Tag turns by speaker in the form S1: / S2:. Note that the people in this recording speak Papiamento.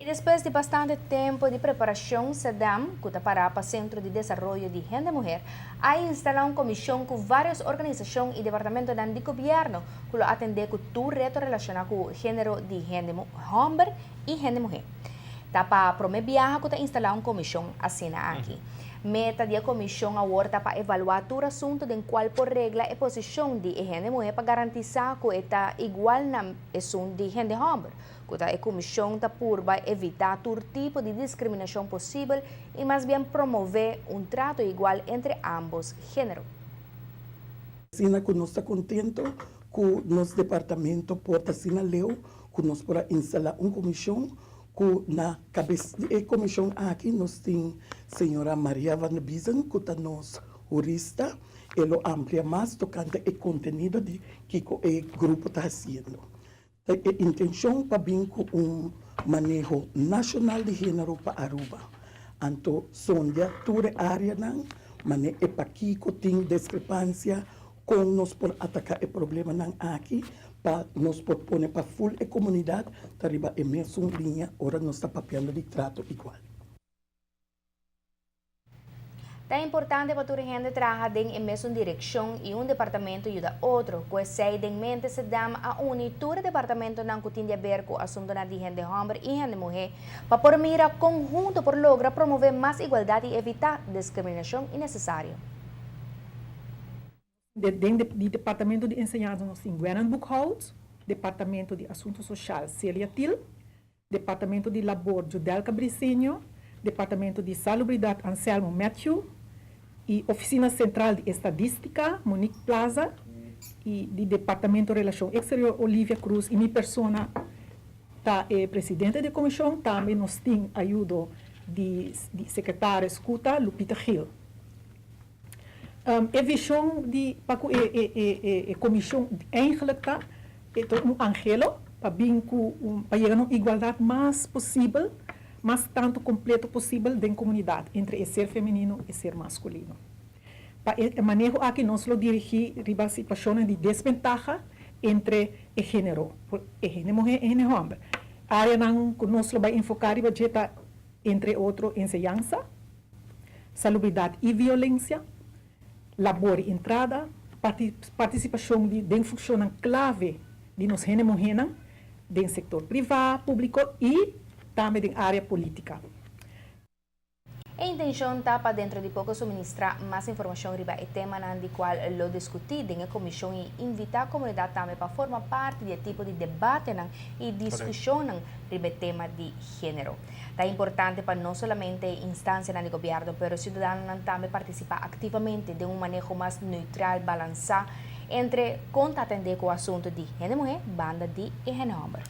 S1: Y despues di bastante tempo di preparacion, CEDAM, cu ta para pa Centro di Desaroyo di Hende Muher, a instala un comision cu varios organisacion y departamentonan di gobierno cu lo atende cu tur reto relaciona cu genero di hende homber y hende muher. Ta pa prome biaha cu ta instala un comision asina aki. Meta di e comision awor ta pa evalua tur asunto den cual por regla e posicion di e hende muher pa garantisa cu e ta igual na esun di hende homber. Ku ta e komishon ta purba evitá tur tipo di diskriminashon posibel i mas bien promové un trato igual entre ámbos género.
S2: Asina ku nos ta kontento ku nos departamento por ta asina leu ku nos por a instalá un komishon ku na kabes di e komishon aki nos tin señora Maria van der Biezen ku ta nos hurista. E lo amplia mas tokante e kontenido di kiko e grupo ta hasiendo. Ta e intencion pa bin cu un maneho nacional di genero pa Aruba. Anto sondia tur e areanan, mane e pakico tin discrepancia, con nos por ataca e problemanan aki pa nos por pone pa full e comunidad ta riba e mesun liña ora nos ta papiando di trato igual.
S1: Ta importante pa tur hende traha den e mesun direkshon i un departamento yuda otro. Ku esei den mente Cedam a uni tur e departamentonan ku tin di aber ku asuntonan di hende hòmber i hende muhé pa por mira kon hunto por logra promové mas igualdat i evitá diskriminashon innesesario.
S3: Den di Departamento di Enseñansa nos tin Gwennan Boekhout, Departamento di Asunto Social Celia Thiel, Departamento di Labor Judelka Briceño, Departamento di Salubridad Anselmo Matthew y Oficina Central di Estadistica Monique Plaza y di Departamento Relacion Exterior Olivia Cruz y mi persona ta e presidente di e comision. Tambe nos tin ayudo di secretario cu ta Lupita Gil. E vision di pa cu e comision eigenlijk ta, e ta un anhelo pa bin cu un, pa yega na un igualdad mas posibel, mas tanto completo posibel den comunidad entre e ser femenino e ser masculino. Pa e maneho aki nos lo dirigi riba situacionnan di desbentaha entre e genero, e hende muhe e hende homber. Areanan cu nos lo bay enfoca riba dje ta entre otro enseñansa, salubridat i violensia, labor i entrada, partisipashon di den funshonnan klave di nos hende muhénan den sektor privá, públiko i tambe den área polítika.
S1: E intenshon ta pa dentro di poko suministrá mas informashon riba e temanan di kual lo diskutí den e komishon i invitá komunidat tambe pa forma parti di e tipo di debatenan i diskushonnan riba e tema di género. Ta importante pa no solamente e instancianan di gobierno, pero ciudadanonan tambe participa activamente den un maneho mas neutral, balansa entre con ta atende cu asunto di hende muhe banda di e hende homber.